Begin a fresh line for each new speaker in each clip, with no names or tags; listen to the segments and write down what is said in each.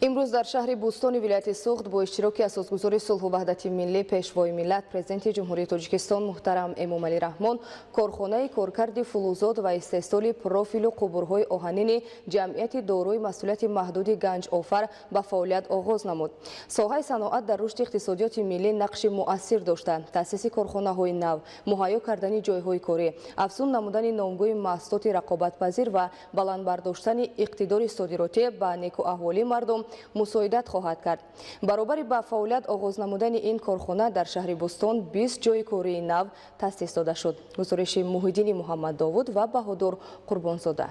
Имрӯз дар шаҳри Бӯстони вилояти Суғд бо иштироки асосгузори сулҳу ваҳдати миллӣ, пешвои миллат, президенти Ҷумҳурии Тоҷикистон муҳтарам Эмомалӣ Раҳмон корхонаи коркарди фулузот ва истеҳсоли профилу қубурҳои оҳанини ҷамъияти дорои масъулияти маҳдуди Ганҷофар ба фаъолият оғоз намуд. Соҳаи саноат дар рушди иқтисодиёти миллӣ нақши муассир дошта, таъсиси корхонаҳои нав, муҳайё кардани ҷойҳои корӣ, афзун намудани номгӯи маҳсулоти рақобатпазир ва баланд бардоштани иқтидори содиротӣ ба некӯаҳволии мардум мусоидат хоҳад кард. Баробари ба фаъолият оғоз намудани ин корхона дар шаҳри Бӯстон 20 ҷойи кории нав таъсис дода шуд. Гузориши Муҳиддини Муҳаммаддовуд ва Баҳодур Қурбонзода.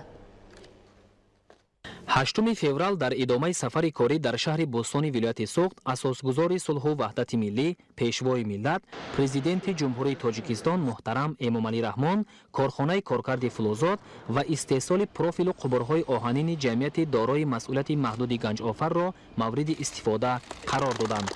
8 феврал дар идомаи сафари корӣ дар шаҳри Бӯстони вилояти Суғд асосгузори сулҳу ваҳдати миллӣ, пешвои миллат, президенти Ҷумҳурии Тоҷикистон муҳтарам Эмомалӣ Раҳмон корхонаи коркарди фулузот ва истеҳсоли профилу қубурҳои оҳанини ҷамъияти дорои масъулияти маҳдуди Ганҷофарро мавриди истифода қарор доданд.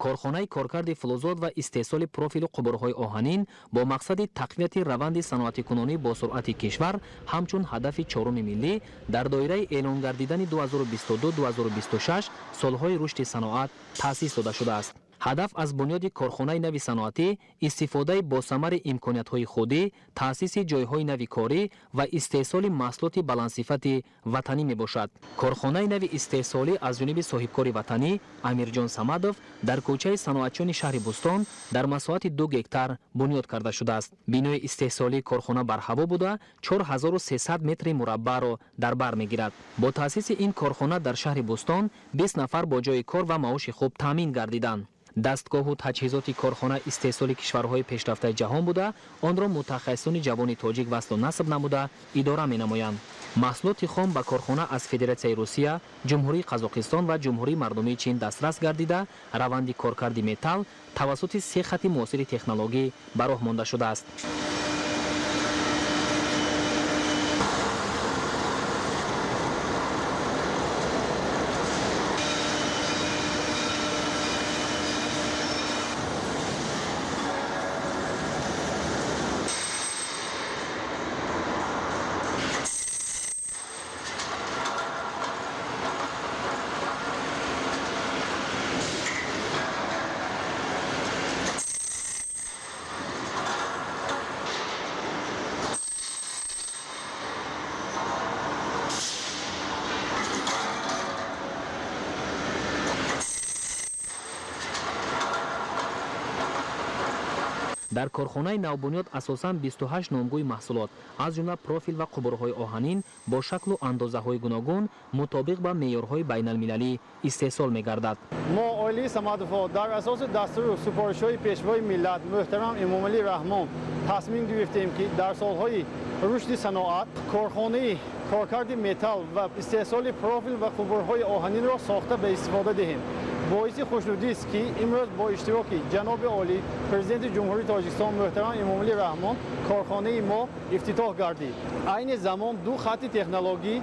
Корхонаи коркарди фулузот ва истеҳсоли профилу қубурҳои оҳанин бо мақсади тақвияти раванди саноатикунонӣ бо суръати кишвар ҳамчун ҳадафи чоруми миллӣ дар доираи эълон гардидани 2022-2026 солҳои рушди саноат таъсис дода шудааст. Ҳадаф аз бунёди корхонаи нави саноатӣ истифодаи босамари имкониятҳои худӣ, таъсиси ҷойҳои нави корӣ ва истеҳсоли маҳсулоти баландсифати ватанӣ мебошад. Корхонаи нави истеҳсолӣ аз ҷониби соҳибкори ватанӣ Амирҷон Самадов дар кӯчаи саноатчиёни шаҳри Бӯстон дар масоҳати 2 гектар бунёд карда шудааст. Бинои истеҳсолии корхона барҳаво буда 4300 метри мураббаъро дар бар мегирад. Бо таъсиси ин корхона дар шаҳри Бӯстон 20 нафар бо ҷойи кор ва маоши хуб таъмин гардиданд. Дастгоҳу таҷҳизоти корхона истеҳсоли кишварҳои пешрафтаи ҷаҳон буда, онро мутахассисони ҷавони тоҷик васлу насб намуда идора менамоянд. Маҳсулоти хом ба корхона аз Федератсияи Русия, Ҷумҳурии Қазоқистон ва Ҷумҳурии Мардумии Чин дастрас гардида, раванди коркарди металл тавассути 3 хати муосири технологӣ ба роҳ монда шудааст. Дар корхонаи навбунёд асосан 28 номгӯи маҳсулот, аз ҷумла профил ва қубурҳои оҳанин бо шаклу андозаҳои гуногун мутобиқ ба меъёрҳои байналмилалӣ истеҳсол мегардад.
Мо оилаи Самадовҳо дар асоси дастуру супоришҳои пешвои миллат муҳтарам Эмомалӣ Раҳмон тасмим гирифтем, ки дар солҳои рушди саноат корхонаи коркарди металл ва истеҳсоли профил ва қубурҳои оҳанинро сохта ба истифода диҳем. Боиси хушнудист, ки имрӯз бо иштироки ҷаноби олӣ президенти Ҷумҳурии Тоҷикистон муҳтарам Эмомалӣ Раҳмон корхонаи мо ифтитоҳ гардид. Айни замон 2 хати технологӣ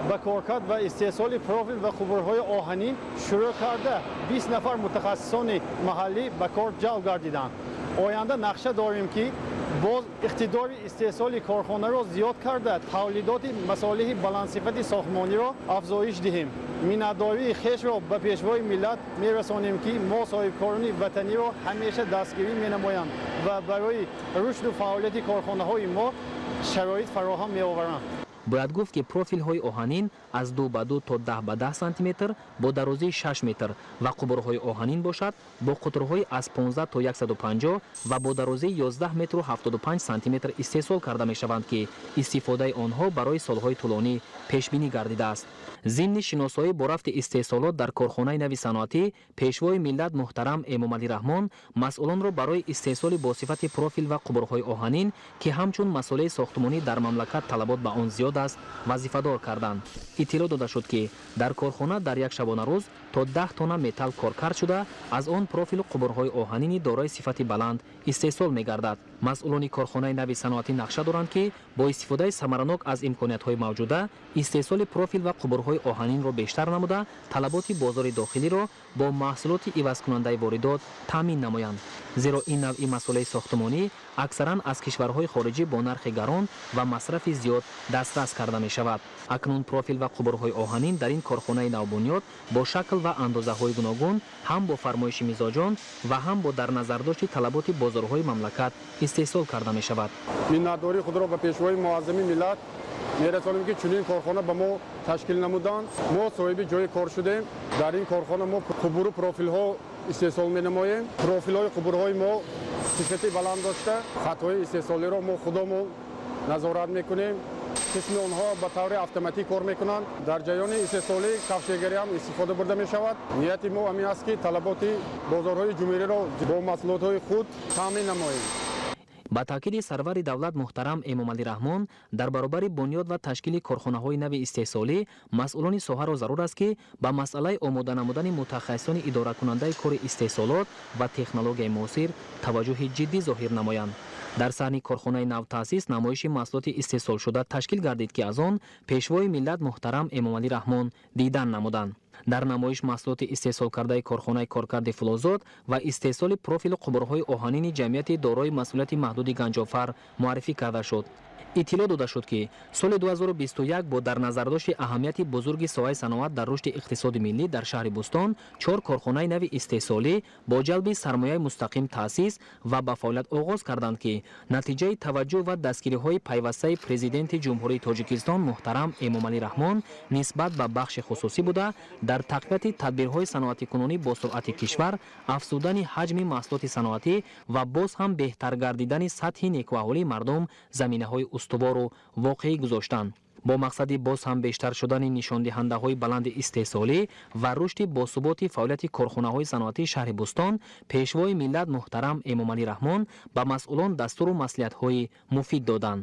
ба коркард ва истеҳсоли профил ва қубурҳои оҳанин шурӯъ карда, 20 нафар мутахассисони маҳаллӣ ба кор ҷалб гардиданд. Оянда нақша дорем, ки боз иқтидори истеҳсоли корхонаро зиёд карда, тавлидоти масолеҳи баландсифати сохтмониро афзоиш диҳем. Миннатдории хешро ба пешвои миллат мерасонем, ки мо соҳибкорони ватаниро ҳамеша дастгирӣ менамоянд ва барои рушду фаъолияти корхонаҳои мо шароит фароҳам меоваранд.
Бояд гуфт, ки профилҳои оҳанин аз 2 ба 2 то 10 ба 10 сантиметр бо дарозии 6 метр ва қубурҳои оҳанин бошад бо қутрҳои аз 15 то 150 ва бо дарозии 11 метру 75 сантиметр истеҳсол карда мешаванд, ки истифодаи онҳо барои солҳои тӯлонӣ пешбинӣ гардидааст. Зимни шиносоӣ бо рафти истеҳсолот дар корхонаи нави саноатӣ пешвои миллат муҳтарам Эмомалӣ Раҳмон масъулонро барои истеҳсоли бо сифати профил ва қубурҳои оҳанин, ки ҳамчун масолеҳи сохтмонӣ дар мамлакат талабот ба он зиёд даст вазифадор карданд. Иттилоъ дода шуд, ки дар корхона дар як шабонарӯз то 10 тонна металл коркард шуда, аз он профилу қубурҳои оҳанини дорои сифати баланд истеҳсол мегардад. Масъулони корхонаи нави саноатӣ нақша доранд, ки бо истифодаи самаранок аз имкониятҳои мавҷуда истеҳсоли профил ва қубурҳои оҳанинро бештар намуда, талаботи бозори дохилиро бо маҳсулоти ивазкунандаи воридот таъмин намоянд. Зеро ин навъи масолеҳи сохтмонӣ аксаран аз кишварҳои хориҷӣ бо нархи гарон ва масрафи зиёд дастрас карда мешавад. Акнун профил ва қубурҳои оҳанин дар ин корхонаи навбунёд бо шакл ва андозаҳои гуногун ҳам бо фармоиши мизоҷон ва ҳам бо дар назардошти талаботи бозорҳои мамлакат истеҳсол карда мешавад.
Миннатдории худро ба пешвои муаззами миллат мерасонем, ки чунин корхона ба мо ташкил намуданд. Мо соҳиби ҷои кор шудем. Дар ин корхона мо қубуру профилҳо истеҳсол менамоем. Профилҳои қубурҳои мо сифати баланд дошта, хатҳои истеҳсолиро мо худомон назорат мекунем. Қисми онҳо ба таври автоматӣ кор мекунанд. Дар ҷараёни истеҳсолӣ кафшегарӣ ҳам истифода бурда мешавад. Нияти мо ҳамин аст, ки талаботи бозорҳои ҷумҳуриро бо маҳсулотҳои худ таъмин намоем.
Ба таъкиди сарвари давлат муҳтарам Эмомалӣ Раҳмон, дар баробари бунёд ва ташкили корхонаҳои нави истеҳсолӣ масъулони соҳаро зарур аст, ки ба масъалаи омода намудани мутахассисони идоракунандаи кори истеҳсолот ва технологияи муосир таваҷҷӯҳи ҷиддӣ зоҳир намоянд. Дар саҳни корхонаи навтаъсис намоиши маҳсулоти истеҳсолшуда ташкил гардид, ки аз он пешвои миллат муҳтарам Эмомалӣ Раҳмон дидан намуданд. Дар намоиш маҳсулоти истеҳсолкардаи корхонаи коркарди фулозот ва истеҳсоли профилу қубурҳои оҳанини ҷамъияти дорои масъулияти маҳдуди Ганҷофар муаррифӣ карда шуд. Иттилоъ дода шуд, ки соли 2021 бо дар назардошти аҳамияти бузурги соҳаи саноат дар рушди иқтисоди миллӣ дар шаҳри Бӯстон 4 корхонаи нави истеҳсолӣ бо ҷалби сармояи мустақим таъсис ва ба фаъолият оғоз карданд, ки натиҷаи таваҷҷӯҳ ва дастгириҳои пайвастаи Президенти Ҷумҳурии Тоҷикистон муҳтарам Эмомалӣ Раҳмон нисбат ба бахши хусусӣ буда, дар тақвияти тадбирҳои саноатикунонӣ бо суръати кишвар, афзудани ҳаҷми маҳсулоти саноатӣ ва боз ҳам беҳтар гардидани сатҳи некӯаҳолии мардум заминаҳои устувору воқеӣ гузоштанд. Бо мақсади боз ҳам бештар шудани нишондиҳандаҳои баланди истеҳсолӣ ва рушди босуботи фаъолияти корхонаҳои саноатии шаҳри Бӯстон пешвои миллат муҳтарам Эмомалӣ Раҳмон ба масъулон дастуру маслиҳатҳои муфид доданд.